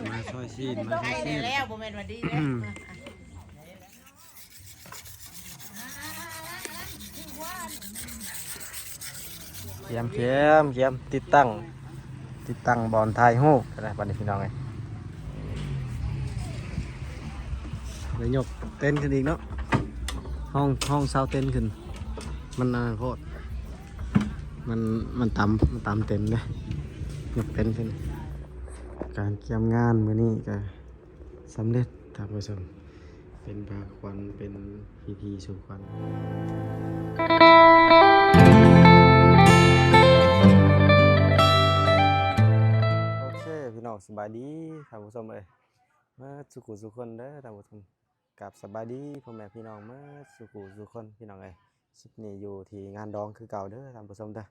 ມາຊອຍຊີ້ນ ມາຊອຍຊີ້ນ ໄດ້ແລ້ວ ບໍ່ແມ່ນວ່າດີແລ້ວ. ກຽມ ກຽມ ກຽມ ຕິດຕັ້ງ ຕິດຕັ້ງບ່ອນຖ່າຍຮູບແລ້ວບັດນີ້ ພີ່ນ້ອງເອີຍ. ໄດ້ຍົກເຕັນຂຶ້ນອີກເນາະ ຫ້ອງ ຫ້ອງເຊົາເຕັນຂຶ້ນ ມັນອັນນັ້ນໂພດ ມັນ ມັນຕຳ ມັນຕຳເຕັນເດ້ ຍົກເຕັນຂຶ້ນ. ການກຽມງານມື້ນີ້ກໍສຳເລັດ ທ່ານຜູ້ຊົມ ເປັນພາຂວັນ ເປັນພິທີສູ່ຂວັນ. ໂອເຄ ພີ່ນ້ອງ ສະບາຍດີທ່ານຜູ້ຊົມເອີຍ ເໝິດສູ່ຜູ້ສູ່ຄົນເດີທ່ານຜູ້ຊົມ. ກາບສະບາຍດີພໍ່ແມ່ພີ່ນ້ອງເໝິດສູ່ຜູ້ສູ່ຄົນ ພີ່ນ້ອງເອີຍ. ຄລິບນີ້ຢູ່ທີ່ງານດອງຄືເກົ່າເດີທ່ານຜູ້ຊົມເດີ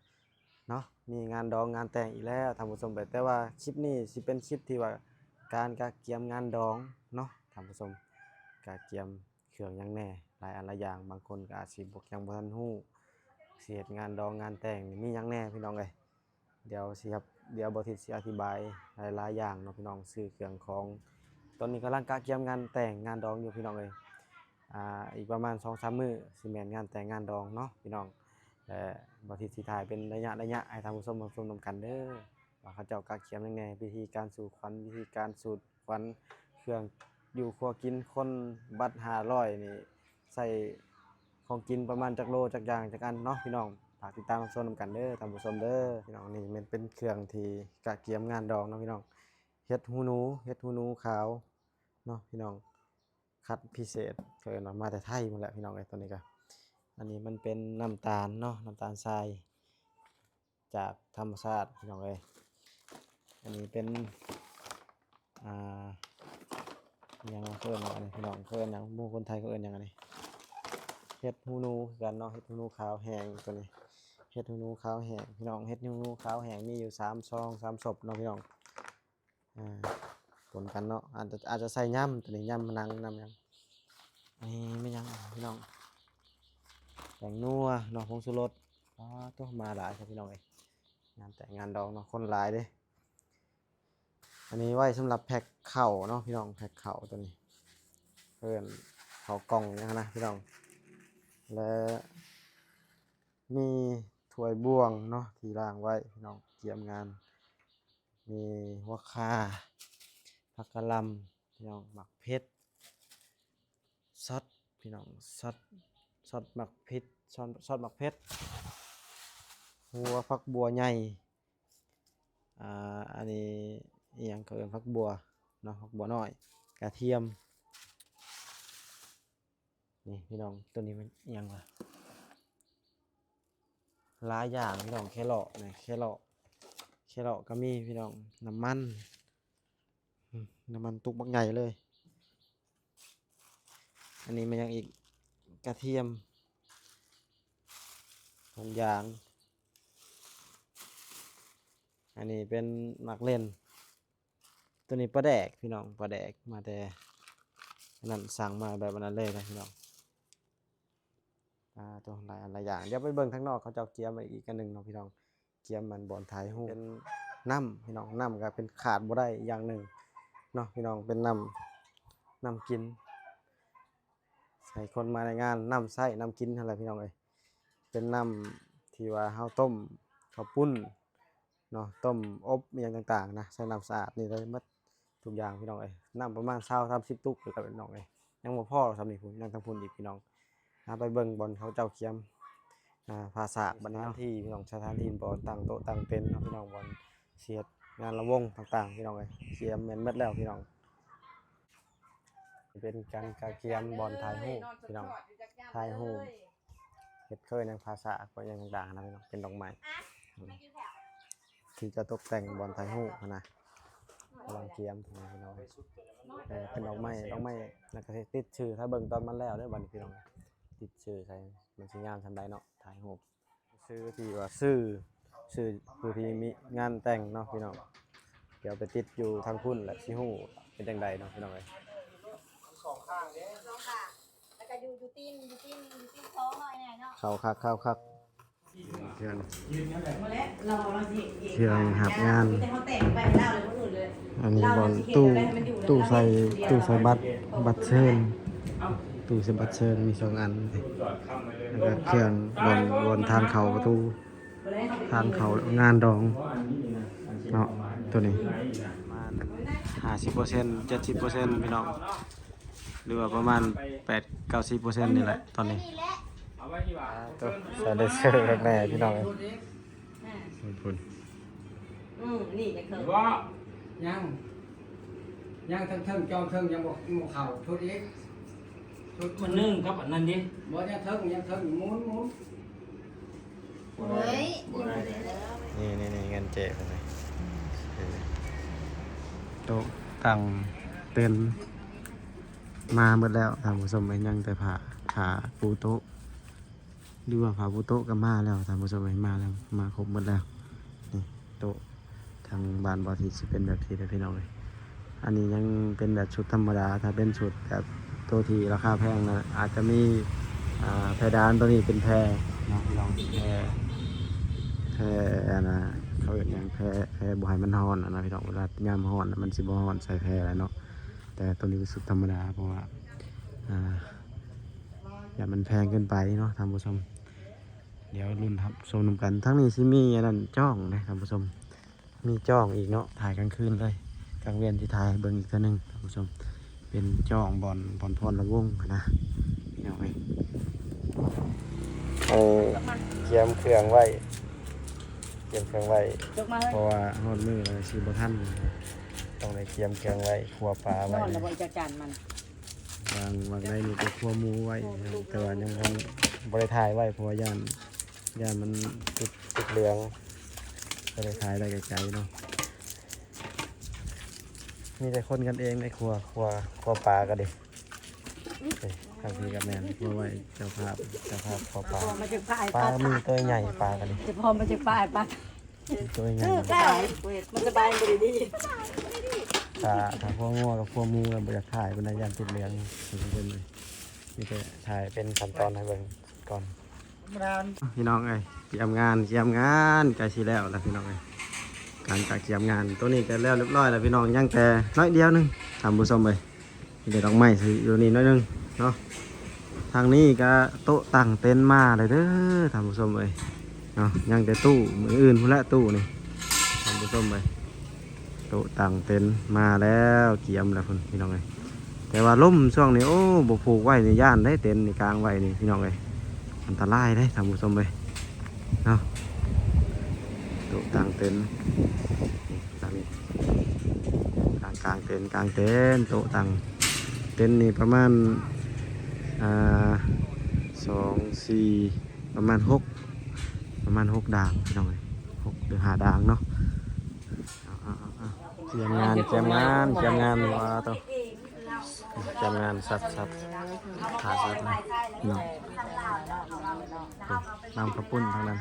ເນາະ. ມີງານດອງງານແຕ່ງອີກແລ້ວທ່ານຜູ້ຊົມເອີຍ ແຕ່ວ່າຄລິບນີ້ຊິເປັນຄລິບທີ່ວ່າການກະກຽມງານດອງເນາະທ່ານຜູ້ຊົມ. ກະກຽມເຄື່ອງຫຍັງແດ່ ຫຼາຍອັນຫຼາຍຢ່າງ ບາງຄົນກໍອາດຊິບໍ່ ຍັງບໍ່ທັນຮູ້ ຊິເຮັດງານດອງງານແຕ່ງນີ້ມີຫຍັງແດ່ ພີ່ນ້ອງເອີຍ. ດຽວຊິ ດຽວບ່າວທິດຊິອະທິບາຍຫຼາຍໆຢ່າງເນາະ ພີ່ນ້ອງ. ຊື້ເຄື່ອງຂອງ ຕອນນີ້ກຳລັງກະກຽມງານແຕ່ງງານດອງຢູ່ ພີ່ນ້ອງເອີຍ. ອ່າ ອີກປະມານສອງສາມມື້ຊິແມ່ນງານແຕ່ງງານດອງເນາະ ພີ່ນ້ອງ. ແລະ ບ່າວທິດຊິຖ່າຍເປັນໄລຍະໆໃຫ້ທ່ານຜູ້ຊົມຮັບຊົມນຳກັນເດີ ວ່າເຂົາເຈົ້າກະກຽມຫຍັງແດ່ ວິທີການສູ່ຂວັນ ວິທີການສູດ ຂວັນ ເຄື່ອງຢູ່ຄົວກິນຄົນ ບັດຫ້າຮ້ອຍນີ້ ໃສ່ຂອງກິນປະມານຈັກໂລ ຈັກຢ່າງ ຈັກອັນເນາະ ພີ່ນ້ອງ. ຝາກຕິດຕາມຮັບຊົມນຳກັນເດີທ່ານຜູ້ຊົມເດີ ພີ່ນ້ອງ. ນີ້ແມ່ນເປັນເຄື່ອງທີ່ກະກຽມງານດອງເນາະ ພີ່ນ້ອງ. ເຫັດຫູໜູ ເຫັດຫູໜູຂາວເນາະ ພີ່ນ້ອງ ຄັດພິເສດ ເຂົາເອີ້ນວ່າມາແຕ່ໄທພຸ້ນແຫຼະ ພີ່ນ້ອງເອີຍ. ຕົວນີ້ກະ ອັນນີ້ມັນເປັນນ້ຳຕານເນາະ ນ້ຳຕານຊາຍ ຈາກທຳມະຊາດ ພີ່ນ້ອງເອີຍ. ອັນນີ້ເປັນ ອ່າ ຫຍັງເຂົາເອີ້ນຫຍັງອັນນີ້ ພີ່ນ້ອງ ເຂົາເອີ້ນຫຍັງ ໝູ່ຄົນໄທເຂົາເອີ້ນຫຍັງອັນນີ້? ເຫັດຫູໜູຄືກັນເນາະ ເຫັດຫູໜູຂາວແຫ້ງຕົວນີ້ ເຫັດຫູໜູຂາວແຫ້ງ ພີ່ນ້ອງ. ເຫັດຫູໜູຂາວແຫ້ງມີຢູ່ສາມຊອງ ສາມສົບເນາະ ພີ່ນ້ອງ. ອ່າ ປົນກັນເນາະ ອາດຈະ ອາດຈະໃສ່ຍຳ ຕົວນີ້ຍຳໜັງ ນຳຫຍັງ. ອັນນີ້ແມ່ນຫຍັງພີ່ນ້ອງ? ແປ້ງນົວເນາະ ຜົງຊູລົດ. ປາດໂທ້ ມາຫຼາຍແທ້ພີ່ນ້ອງເອີຍ ງານແຕ່ງງານດອງເນາະ ຄົນຫຼາຍເດ້. ອັນນີ້ໄວ້ສຳລັບແພັກເຂົ້າເນາະ ພີ່ນ້ອງ ແພັກເຂົ້າຕົວນີ້ ເອີ້ນເຂົ້າກ່ອງຫຍັງຫັ້ນນະ ພີ່ນ້ອງ. ແລະ ມີຖ້ວຍບ່ວງເນາະທີ່ລ້າງໄວ້ ພີ່ນ້ອງ ກຽມງານ. ມີຫົວຂ່າ ຜັກກະຫຼ່ຳ ພີ່ນ້ອງ ໝາກເຜັດ ຊອດ ພີ່ນ້ອງ ຊອດ ຊອດໝາກເຜັດ ຊອດ ຊອດໝາກເຜັດ ຫົວຜັກບົ່ວໃຫຍ່ ອ່າ ອັນນີ້ອີ່ຫຍັງເຂົາເອີ້ນ ຜັກບົ່ວເນາະ ຜັກບົ່ວນ້ອຍ ກະທຽມ. ນີ້ພີ່ນ້ອງ ຕົວນີ້ມັນອີ່ຫຍັງວະ ຫຼາຍຢ່າງພີ່ນ້ອງ. ແຄເລາະນີ້ ແຄເລາະ ແຄເລາະກໍມີພີ່ນ້ອງ. ນ້ຳມັນ ອືມ ນ້ຳມັນຕຸກບັກໃຫຍ່ເລີຍ. ອັນນີ້ແມ່ນຫຍັງອີກ? ກະທຽມ ຫອມຢາງ. ອັນນີ້ເປັນໝາກເລັ່ນ. ຕົວນີ້ປາແດກພີ່ນ້ອງ ປາແດກ ມາແຕ່ອັນນັ້ນ ສັ່ງມາແບບອັນນັ້ນເລີຍນະພີ່ນ້ອງ. ອ່າ ໂຕຫຼາຍອັນຫຼາຍຢ່າງ. ດຽວໄປເບິ່ງທາງນອກ ເຂົາເຈົ້າກຽມໄວ້ອີກອັນໜຶ່ງເນາະພີ່ນ້ອງ ກຽມມັນບ່ອນຖ່າຍຮູບ. ເປັນນ້ຳພີ່ນ້ອງ ນ້ຳກໍເປັນຂາດບໍ່ໄດ້ຢ່າງໜຶ່ງເນາະພີ່ນ້ອງ ເປັນນ້ຳ ນ້ຳກິນ ໃຫ້ຄົນມາໃນງານ ນ້ຳໃຊ້ນ້ຳກິນຫັ້ນແຫຼະພີ່ນ້ອງເອີຍ. ເປັນນ້ຳທີ່ວ່າເຮົາຕົ້ມເຂົ້າປຸ້ນເນາະ ຕົ້ມອົບອີ່ຫຍັງຕ່າງໆນະ ໃຊ້ນ້ຳສະອາດນີ້ໄດ້ໝົດທຸກຢ່າງພີ່ນ້ອງເອີຍ. ນ້ຳປະມານຊາວສາມສິບຕຸກຢູ່ແລ້ວພີ່ນ້ອງເອີຍ ຍັງບໍ່ພໍສ່ຳນີ້ພຸ້ນ ຍັງທາງພຸ້ນອີກພີ່ນ້ອງ. ເຮົາໄປເບິ່ງບ່ອນເຂົາເຈົ້າກຽມ ອ່າ ຜ້າສາກບັດນີ້ເນາະ ທີ່ພີ່ນ້ອງ ສະຖານທີ່ບ່ອນຕັ້ງໂຕະຕັ້ງເຕັນເນາະພີ່ນ້ອງ ບ່ອນຊິເຮັດງານລຳວົງຕ່າງໆ ພີ່ນ້ອງເອີຍ ກຽມແມ່ນໝົດແລ້ວພີ່ນ້ອງ. ເປັນການກະກຽມບ່ອນຖ່າຍຮູບພີ່ນ້ອງ ຖ່າຍຮູບ ເຮັດເຄີຍຫຍັງ ຜ້າສາກຫຍັງຕ່າງໆນະພີ່ນ້ອງ ເປັນດອກໄມ້ ອືມ ທີ່ຈະຕົກແຕ່ງບ່ອນຖ່າຍຮູບຫັ້ນນະ ກຳລັງກຽມພີ່ນ້ອງ. ເອີ ເປັນດອກໄມ້ ດອກໄມ້ ແລ້ວກໍຊິຕິດຊື່ ຖ້າເບິ່ງຕອນມັນແລ້ວເດີບັດນີ້ພີ່ນ້ອງ ຕິດຊື່ໃສ່ ມັນຊິງາມສ່ຳໃດເນາະ ຖ່າຍຮູບ. ຊື່ທີ່ວ່າຊື່ ຊື່ຜູ້ທີ່ມີງານແຕ່ງເນາະພີ່ນ້ອງ. ດຽວໄປຕິດຢູ່ທາງພຸ້ນແຫຼະ ຊິຮູ້ເປັນຈັ່ງໃດເນາະພີ່ນ້ອງເອີຍ. ສອງຂ້າງເດ້ ສອງຂ້າງ ແລ້ວກໍຢູ່ ຢູ່ຕີນ ຢູ່ຕີນ ຢູ່ຕີນສອງໜ້ອຍແນ່ເນາະ. ເຂົ້າຄັກ ເຂົ້າຄັກ ເຄື່ອງ ບໍ່ແລ້ວ ລາວ ລາວຊິເຮັດເອງ ເຄື່ອງຮັບງານ ມີແຕ່ເຮົາແຕ່ງໄປໃຫ້ລາວເລີຍ ບໍ່ອື່ນເລີຍ. ອັນນີ້ບ່ອນຕູ້ ຕູ້ໃສ່ ຕູ້ໃສ່ບັດ ບັດເຊີນ ຕູ້ໃສ່ບັດເຊີນມີສອງອັນ ແລ້ວກໍເຄື່ອງບ່ອນ ບ່ອນທາງເຂົ້າປະຕູ ທາງເຂົ້າງານດອງເນາະ ໂຕນີ້ປະມານຫ້າສິບເປີເຊັນ ເຈັດສິບເປີເຊັນ ພີ່ນ້ອງ ຫຼືວ່າປະມານແປດເກົ້າສິບເປີເຊັນນີ້ແຫຼະຕອນນີ້ ໂຕ ໃສ່ເລເຊີແນ່ພີ່ນ້ອງເອີຍ ພຸ້ນ ອືມ ນີ້ຈະເຄີຍ ຍັງ ຍັງເທິງໆ ຈອງເທິງຍັງບໍ່ ບໍ່ເຂົ້າ ຊຸດອີກ ຊຸດ ມັນໜຶ່ງກັບອັນນັ້ນເດ້ ບໍ່ ຍັງເທິງ ຍັງເທິງ ໝູນ ໝູນ ໂອ້ຍ ນີ້ ນີ້ ນີ້ ເງິນເຈ້ເພິ່ນນີ້ ໂຕະຕັ່ງເຕັນມາໝົດແລ້ວທ່ານຜູ້ຊົມ ຍັງແຕ່ຜ້າ ຜ້າປູໂຕະ ຫຼືວ່າຜ້າປູໂຕະກໍມາແລ້ວທ່ານຜູ້ຊົມເອີຍ ມາແລ້ວ ມາຄົບໝົດແລ້ວ ນີ້ໂຕະທາງບ້ານບໍ່ທິດຊິເປັນແບບທີ່ໃດພີ່ນ້ອງເອີຍ ອັນນີ້ຍັງເປັນແບບຊຸດທຳມະດາ ຖ້າເປັນຊຸດແບບໂຕທີ່ລາຄາແພງນະ ອາດຈະມີ ອ່າ ເພດານ ໂຕນີ້ເປັນແພເນາະພີ່ນ້ອງ ເປັນແພ ແພ ອັນນ່າ ເຂົາເອີ້ນຫຍັງ ແພ ແພບໍ່ໃຫ້ມັນຮ້ອນຫັ້ນນະພີ່ນ້ອງ ເວລາຍາມຮ້ອນມັນຊິບໍ່ຮ້ອນໃສ່ແພແລ້ວເນາະ ແຕ່ໂຕນີ້ເປັນຊຸດທຳມະດາ ເພາະວ່າ ອ່າ ຢ່າມັນແພງເກີນໄປເນາະທ່ານຜູ້ຊົມ ດຽວລຸ້ນຮັບຊົມນຳກັນ ທາງນີ້ຊິມີອັນນັ້ນຈ້ອງເດ້ທ່ານຜູ້ຊົມ ມີຈ້ອງອີກເນາະ ຖ່າຍກາງຄືນເລີຍ ກາງເວັນຊິຖ່າຍໃຫ້ເບິ່ງອີກເທື່ອໜຶ່ງທ່ານຜູ້ຊົມ ເປັນຈ້ອງບ່ອນ ບ່ອນພອນລະວົງຫັ້ນນະ ພີ່ນ້ອງເອີຍ ເອົາກຽມເຄື່ອງໄວ້ ກຽມເຄື່ອງໄວ້ ເພາະວ່າຮອດມື້ແລ້ວຊິບໍ່ທັນ ຕ້ອງໄດ້ກຽມເຄື່ອງໄວ້ ຄົວປາໄວ້ ນອນແລ້ວບໍ່ຈັກຈານມັນ ວາງ ວາງໄດ້ນີ້ກໍຄົວໝູໄວ້ ແຕ່ວ່າຍັງບໍ່ ບໍ່ໄດ້ຖ່າຍໄວ້ ເພາະວ່າຢ້ານ ຢ້ານມັນຕິດ ຕິດເຫຼືອງ ກໍເລີຍຖ່າຍໄດ້ໄກໆເນາະ ມີແຕ່ຄົນກັນເອງໃນຄົວ ຄົວ ຄົວປາກໍດີ ເອີ ທາງພີ້ກໍແມ່ນ ເພື່ອໄວ້ເຈົ້າພາບ ເຈົ້າພາບຄົວປາ ປາມີໂຕໃຫຍ່ ປາກໍດີ ຈະພໍມາຈາກປາ ປາ ໂຕໃຫຍ່ ມັນສະບາຍ ມັນສະບາຍບໍ່ໄດ້ດີ ຖ້າ ຖ້າຄົວງົວກັບຄົວໝູແລ້ວບໍ່ຢາກຖ່າຍປານໃດ ຢ້ານຕິດເຫຼືອງ ເພິ່ນເລີຍ ມີແຕ່ຖ່າຍເປັນຂັ້ນຕອນໃຫ້ເບິ່ງກ່ອນ ພີ່ນ້ອງເອີຍ ກຽມງານ ກຽມງານ ໃກ້ຊິແລ້ວແລ້ວພີ່ນ້ອງເອີຍ ການກະກຽມງານ ໂຕນີ້ກະແລ້ວຮຽບຮ້ອຍແລ້ວພີ່ນ້ອງ ຍັງແຕ່ໜ້ອຍດຽວໜຶ່ງ ທ່ານຜູ້ຊົມເອີຍ ມີແຕ່ດອກໄມ້ຢູ່ນີ້ໜ້ອຍໜຶ່ງເນາະ ທາງນີ້ກະໂຕະຕັ້ງເຕັນມາແລ້ວເດີ ທ່ານຜູ້ຊົມເອີຍເນາະ ຍັງແຕ່ຕູ້ ມື້ອື່ນພຸ້ນແຫຼະຕູ້ນີ້ ທ່ານຜູ້ຊົມເອີຍ ໂຕະຕັ້ງເຕັນມາແລ້ວ ກຽມແລ້ວພຸ້ນພີ່ນ້ອງເອີຍ ແຕ່ວ່າລົມຊ່ວງນີ້ ໂອ້ ບໍ່ຜູກໄວ້ນີ້ຢ້ານເດ້ ເຕັນນີ້ກາງໄວ້ນີ້ພີ່ນ້ອງເອີຍ ອັນຕະລາຍເດ້ທ່ານຜູ້ຊົມເອີຍເນາະ ໂຕະຕັ້ງເຕັນ ນີ້ ກາງ ກາງເຕັນ ກາງເຕັນ ໂຕະຕັ້ງເຕັນນີ້ປະມານ ອ່າ ສອງ ສີ່ ປະມານຫົກ ປະມານຫົກດາງພີ່ນ້ອງເອີຍ ຫົກ ຫຼື ຫ້າດາງເນາະ ເອົາ ເອົາ ເອົາ ກຽມງານ ກຽມງານ ກຽມງານ ວ່າໂຕ ກຽມງານ ສັບ ສັບ ຂາສັບເນາະ ນ້ຳເຂົ້າປຸ້ນທາງນັ້ນ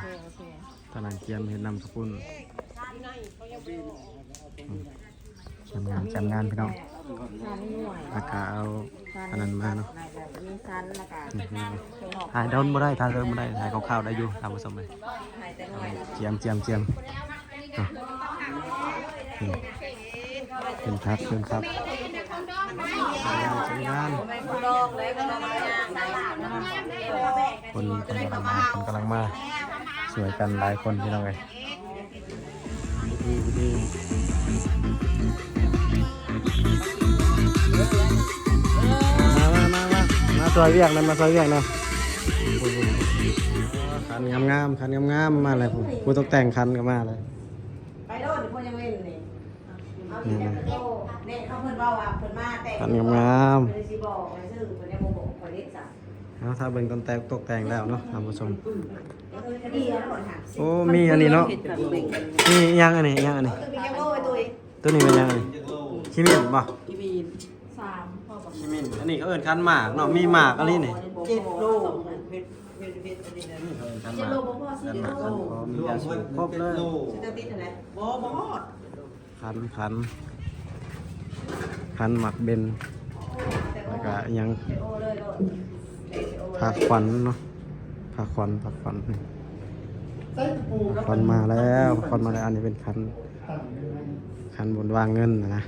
ຕອນນັ້ນກຽມເຮັດນ້ຳເຂົ້າປຸ້ນ ອືມ ກຽມງານ ກຽມງານພີ່ນ້ອງ ແລ້ວກະເອົາອັນນັ້ນມາເນາະ ມີສັນ ແລ້ວກະ ອືມ ຖ່າຍດົນບໍ່ໄດ້ ຖ່າຍດົນບໍ່ໄດ້ ຖ່າຍຄ່າວໆໄດ້ຢູ່ ທ່ານຜູ້ຊົມເອີຍ ກຽມ ກຽມ ກຽມ ເນາະ ອືມ ເປັນຄັກ ເປັນຄັກ ກຽມງານ ກຽມງານ ຄົນ ຄົນກຳລັງມາ ຄົນກຳລັງມາ ຊ່ວຍກັນຫຼາຍຄົນພີ່ນ້ອງເອີຍ ມາ ມາ ມາ ມາ ມາຊ່ວຍວຽກນຳ ມາຊ່ວຍວຽກນຳ ຄັນງາມໆ ຄັນງາມໆ ມາແລ້ວ ຜູ້ ຜູ້ຕົກແຕ່ງຄັນກໍມາແລ້ວ ໄປໂລດ ພວກຍັງເຫຼັ້ນນີ້ ເອົາ ນີ້ ນີ້ ເຂົາເພິ່ນເວົ້າວ່າເພິ່ນມາແຕ່ງ ຄັນງາມໆ ເພິ່ນຊິບອກໃຫ້ຊື້ ເພິ່ນຍັງບໍ່ບອກ ຂ້ອຍເຮັດຊະ ເຮົາຖ້າເບິ່ງຕອນແຕ່ງ ຕົກແຕ່ງແລ້ວເນາະ ທ່ານຜູ້ຊົມ ໂອ້ ມີອັນນີ້ເນາະ ມີຫຍັງອັນນີ້ ຫຍັງອັນນີ້ ໂຕນີ້ແມ່ນຫຍັງອັນນີ້ ຂີ້ໝິ້ນບໍ່? ຂີ້ໝິ້ນ ສາມ ພໍບໍ່? ຂີ້ໝິ້ນ ອັນນີ້ເຂົາເອີ້ນຂັນໝາກເນາະ ມີໝາກອີ່ຫຼີນີ້ ເຈັດໂລ ເຮັດ ເຮັດ ເຮັດອັນນີ້ນະ ນີ້ເຂົາເອີ້ນຂັນໝາກ ຂັນໝາກ ອໍ ມີຢາສູບຄົບເລີຍ ບໍ່ ບໍ່ຮອດ ຂັນ ຂັນ ຂັນໝາກເບັນ ແລ້ວກະຫຍັງ ຜ້າຂວັນເນາະ ຜ້າຂວັນ ຜ້າຂວັນ ຜ້າຂວັນມາແລ້ວ ຜ້າຂວັນມາແລ້ວ ອັນນີ້ເປັນຂັນ ຂັ ການບຸນວາງເງິນນະ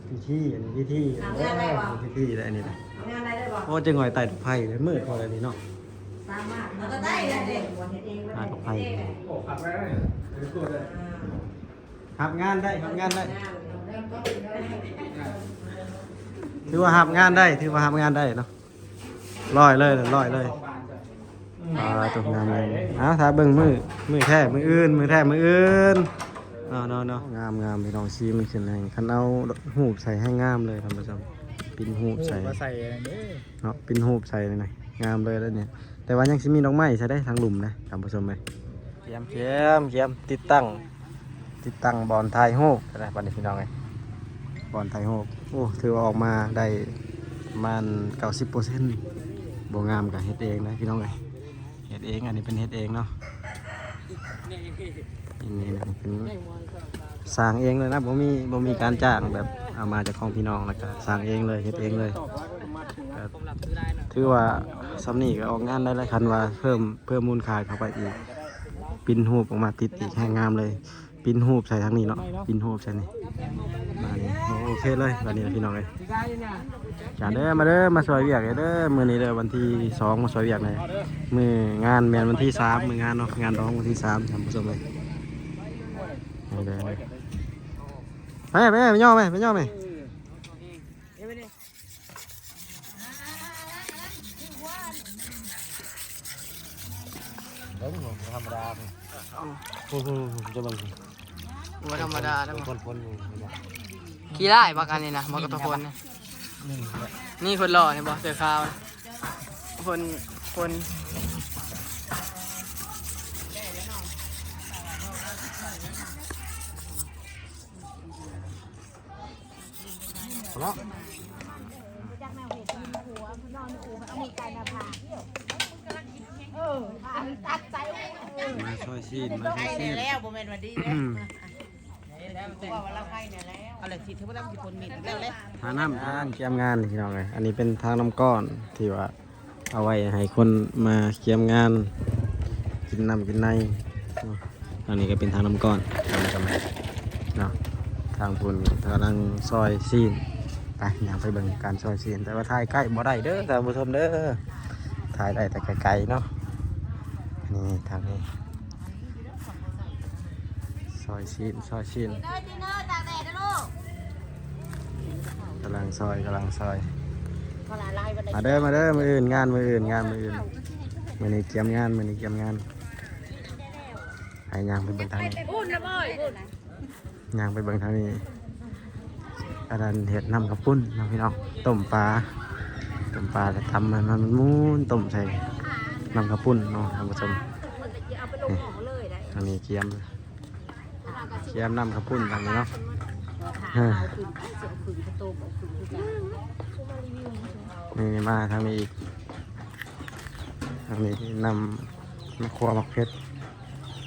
ພິທີ ອັນນີ້ພິທີ ເອົາງານໄດ້ບໍ່? ພິທີໄດ້ອັນນີ້ນະ ເອົາງານໄດ້ເລີຍບໍ່? ໂອ້ ເຈັກໜ້ອຍໄຕ້ດອກໄຟເລີຍ ມືດພໍແລ້ວນີ້ເນາະ ສາມາດ ມັນກໍໄດ້ແລ້ວເດ້ ເຮັດເອງ ຫາດອກໄຟ ເຮັດເອງ ໂອ້ ຂັບໄດ້ ອ່າ ຮັບງານໄດ້ ຮັບງານໄດ້ ຖືວ່າຮັບງານໄດ້ ຖືວ່າຮັບງານໄດ້ເນາະ. ຮ້ອຍເລີຍ ຮ້ອຍເລີຍ ອ່າ ຕົກງາມເລີຍ ເອົາ ຖ້າເບິ່ງມື້ ມື້ແທ້ມື້ອື່ນ ມື້ແທ້ມື້ອື່ນ ເນາະ ເນາະ ເນາະ ງາມ ງາມ ພີ່ນ້ອງ ສີມັນຂຶ້ນແຮງ ຄັນເອົາຮູບໃສ່ແຮງງາມເລີຍທ່ານຜູ້ຊົມ ປິ່ນຮູບໃສ່ ມາໃສ່ອັນນີ້ເນາະ ປິ່ນຮູບໃສ່ນີ້ນະ ງາມເລີຍແລ້ວນີ້ ແຕ່ວ່າຍັງຊິມີດອກໄມ້ໃສ່ເດ້ ທາງລຸ່ມເດ້ ທ່ານຜູ້ຊົມເອີຍ ກຽມ ກຽມ ກຽມ ຕິດຕັ້ງ ຕິດຕັ້ງບ່ອນຖ່າຍຮູບແລ້ວບັດນີ້ພີ່ນ້ອງເອີຍ ບ່ອນຖ່າຍຮູບ ໂອ້ ຖືວ່າອອກມາໄດ້ປະມານເກົ້າສິບເປີເຊັນ ບໍ່ງາມກໍເຮັດເອງນະພີ່ນ້ອງເອີຍ ເຮັດເອງ ອັນນີ້ເປັນເຮັດເອງເນາະ ອັນນີ້ເປັນສ້າງເອງເລີຍນະ ບໍ່ມີ ບໍ່ມີການຈ້າງ ແບບເອົາມາຈາກຂອງພີ່ນ້ອງ ແລ້ວກໍສ້າງເອງເລີຍ ເຮັດເອງເລີຍ ກໍຖືວ່າສ່ຳນີ້ກໍອອກງານໄດ້ຫຼາຍ ຄັນວ່າເພີ່ມ ເພີ່ມມູນຄ່າເຂົ້າໄປອີກ ປິ່ນຮູບອອກມາຕິດອີກ ແຮງງາມເລີຍ ປິ່ນຮູບໃສ່ທາງນີ້ເນາະ ປິ່ນຮູບໃສ່ນີ້ ມານີ້ ໂອເຄເລີຍ ບາດນີ້ພີ່ນ້ອງເອີຍ ຈານເດີ ມາເດີ ມາຊ່ວຍວຽກເດີ ມື້ນີ້ເດີ ວັນທີສອງ ມາຊ່ວຍວຽກແດ່ ມື້ງານແມ່ນວັນທີສາມ ມື້ງານເນາະ ງານດອງວັນທີສາມ ທ່ານຜູ້ຊົມເອີຍ ເດີ ໄປ ໄປ ໄປ ຍ່ອໄປ ໄປຍ່ອໄປ. ເບິ່ງ ບໍ່ທຳມະດາພຸ້ນ ເອົ້າ ພຸ້ນ ພຸ້ນ ພຸ້ນ ເຈົ້າເບິ່ງ ບໍ່ທຳມະດາເດ້ ຝົນ ຝົນຢູ່ ຂີ້ຮ້າຍບັກອັນນີ້ນະ ບັກກະໂຕພົນນະ ນີ້ ນີ້ເພິ່ນຫຼໍ່ນີ້ບໍ່ ເສື້ອຂາວ ຝົນ ຝົນ. ເນາະ ມາຊ່ອຍຊີ້ນ ມາຊ່ອຍຊີ້ນ ໄດ້ແລ້ວ ບໍ່ແມ່ນວ່າດີແລ້ວ ອືມ ວ່າລາວໄດ້ແລ້ວ ເອົາລະຊິ ຖືວ່າລາວຊິພົ້ນມີດແລ້ວເດ້ ທານ້ຳ ທານ້ຳກຽມງານ ພີ່ນ້ອງເອີຍ ອັນນີ້ເປັນທາງນ້ຳກ້ອນທີ່ວ່າ ເອົາໄວ້ໃຫ້ຄົນມາກຽມງານ ກິນນ້ຳກິນໃນເນາະ ທາງນີ້ກໍເປັນທາງນ້ຳກ້ອນ ທາງນ້ຳກ້ອນເນາະ ທາງພຸ້ນກຳລັງຊອຍຊີ້ນ ໄປ ຍ່າງໄປເບິ່ງການຊອຍຊີ້ນ ແຕ່ວ່າຖ່າຍໃກ້ບໍ່ໄດ້ເດີທ່ານຜູ້ຊົມເດີ ຖ່າຍໄດ້ແຕ່ໄກໆເນາະ ນີ້ທາງນີ້ ຊອຍຊີ້ນ ຊອຍຊີ້ນ ຕີນເດີ ຕີນເດີ ຕາກແດດເດີລູກ ກຳລັງຊອຍ ກຳລັງຊອຍ ມາເດີ ມາເດີ ມື້ອື່ນງານ ມື້ອື່ນງານ ມື້ອື່ນ ມື້ນີ້ກຽມງານ ມື້ນີ້ກຽມງານ ໃຫ້ຍ່າງໄປເບິ່ງທາງນີ້ ພຸ້ນນະບອຍ ພຸ້ນ ຍ່າງໄປເບິ່ງທາງນີ້ ອັນນັ້ນເຮັດນ້ຳເຂົ້າປຸ້ນເນາະພີ່ນ້ອງ ຕົ້ມປາ ຕົ້ມປາແລ້ວຕຳໃຫ້ມັນມ່ວນ ຕົ້ມໃສ່ນ້ຳເຂົ້າປຸ້ນເນາະທ່ານຜູ້ຊົມ ນີ້ ທາງນີ້ກຽມ ກຽມນ້ຳເຂົ້າປຸ້ນທາງນີ້ເນາະ ເອີ ນີ້ມາທາງນີ້ອີກ ທາງນີ້ນ້ຳ ນ້ຳຂົ້ວໝາກເຜັດ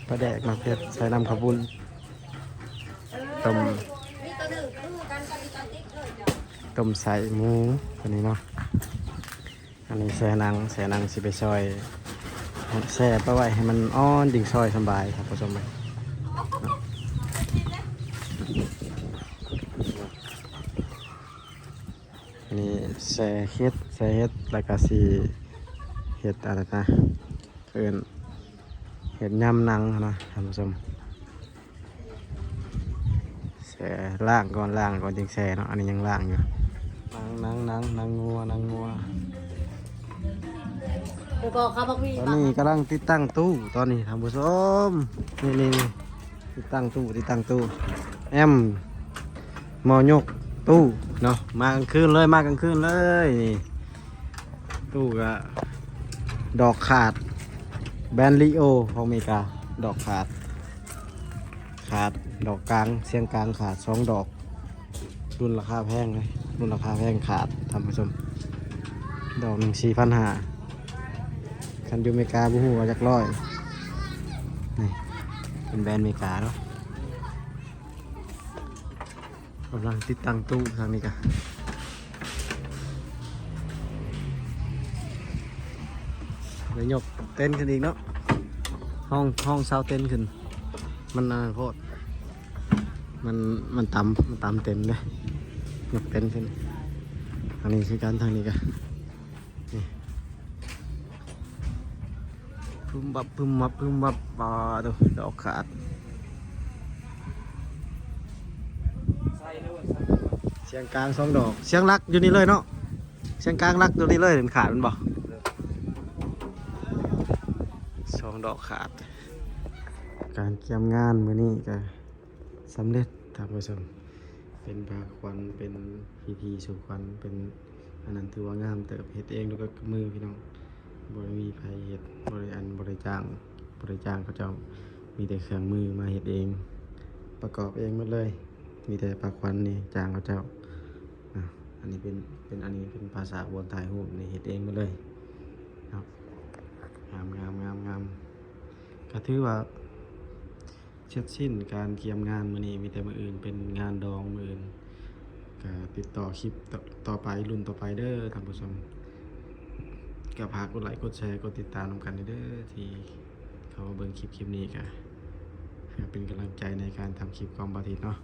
ປາແດກໝາກເຜັດ ໃສ່ນ້ຳເຂົ້າປຸ້ນ ຕົ້ມ ຕົ້ມໃສ່ໝູ ອັນນີ້ເນາະ ອັນນີ້ແຊ່ໜັງ ແຊ່ໜັງຊິໄປຊອຍ ແຊ່ໄປໄວ້ໃຫ້ມັນອ່ອນ ຈຶ່ງຊອຍສະບາຍ ທ່ານຜູ້ຊົມເອີຍ ເນາະ ອັນນີ້ແຊ່ເຫັດ ແຊ່ເຫັດ ແລ້ວກໍຊິເຮັດອັນນັ້ນນະ ເອີ້ນເຮັດຍຳໜັງນະ ທ່ານຜູ້ຊົມ ແຊ່ ລ້າງກ່ອນ ລ້າງກ່ອນຈຶ່ງແຊ່ເນາະ ອັນນີ້ຍັງລ້າງຢູ່ ໜັງ ໜັງ ໜັງ ໜັງງົວ ໜັງງົວ ແລ້ວກໍເຂົ້າໝາກໝີ່ ຕອນນີ້ກຳລັງຕິດຕັ້ງຕູ້ ຕອນນີ້ທ່ານຜູ້ຊົມ ນີ້ໆ ຕິດຕັ້ງຕູ້ ຕິດຕັ້ງຕູ້ ແອມ ໝໍຍົກຕູ້ເນາະ ມາກາງຄືນເລີຍ ມາກາງຄືນເລີຍ ນີ້ ຕູ້ກະດອກຂາດ ແບຣນລີໂອຂອງເມກາ ດອກຂາດ ຂາດ ດອກກາງ ສຽງກາງຂາດສອງດອກ ລຸ້ນລາຄາແພງເລີຍ ລຸ້ນລາຄາແພງຂາດ ທ່ານຜູ້ຊົມ ດອກໜຶ່ງສີ່ພັນຫ້າ ຄັນຢູ່ເມກາບໍ່ຮູ້ວ່າຈັກຮ້ອຍ ນີ້ ເປັນແບຣນເມກາເນາະ ກຳລັງຕິດຕັ້ງຕູ້ທາງນີ້ກະ ໄດ້ຍົກເຕັນຂຶ້ນອີກເນາະ ຫ້ອງ ຫ້ອງເຊົາເຕັນຂຶ້ນ ມັນອັນນັ້ນໂພດ ມັນ ມັນຕຳ ມັນຕຳເຕັມເດ້ ຍົກເຕັນຂຶ້ນ. ທາງນີ້ຄືກັນ ທາງນີ້ກະ ນີ້ ປຶມບັບ ປຶມບັບ ປຶມບັບ. ປາໂທ້ ດອກຂາດ. ສຽງກາງສອງດອກ ສຽງຫຼັກຢູ່ນີ້ເລີຍເນາະ. ສຽງກາງຫຼັກຕົວນີ້ເລີຍ ເຫັນຂາດມັນບໍ່? ສອງດອກຂາດ. ການກຽມງານມື້ນີ້ກະສຳເລັດທ່ານຜູ້ຊົມ. ເປັນພາຂວັນ ເປັນພິທີສູ່ຂວັນ ເປັນອັນນັ້ນ ຖືວ່າງາມເຕີບ. ເຮັດເອງດ້ວຍກັບມືພີ່ນ້ອງ ບໍ່ໄດ້ມີໃຜເຮັດ ບໍ່ໄດ້ອັນ ບໍ່ໄດ້ຈ້າງ ບໍ່ໄດ້ຈ້າງເຂົາເຈົ້າ ມີແຕ່ເຄື່ອງມືມາເຮັດເອງ ປະກອບເອງໝົດເລີຍ. ມີແຕ່ພາຂວັນນີ້ຈ້າງເຂົາເຈົ້າ. ອ່າ ອັນນີ້ເປັນ ເປັນ ອັນນີ້ເປັນພາສາບອນຖ່າຍຮູບນີ້ ເຮັດເອງໝົດເລີຍເນາະ. ງາມໆໆໆ ກະຖືວ່າເສັດສິ້ນການກຽມງານມື້ນີ້. ມີແຕ່ມື້ອື່ນເປັນງານດອງ ມື້ອື່ນກະຕິດຕໍ່ຄລິບຕໍ່ ຕໍ່ໄປ ລຸ້ນຕໍ່ໄປເດີທ່ານຜູ້ຊົມ. ກະຝາກກົດໄລ ກົດແຊ ກົດຕິດຕາມນຳກັນເດີ ທີ່ເຂົ້າມາເບິ່ງຄລິບ ຄລິບນີ້ກະເພື່ອເປັນກຳລັງໃຈໃນການທຳຄລິບຂອງບ່າວທິດເນາະ.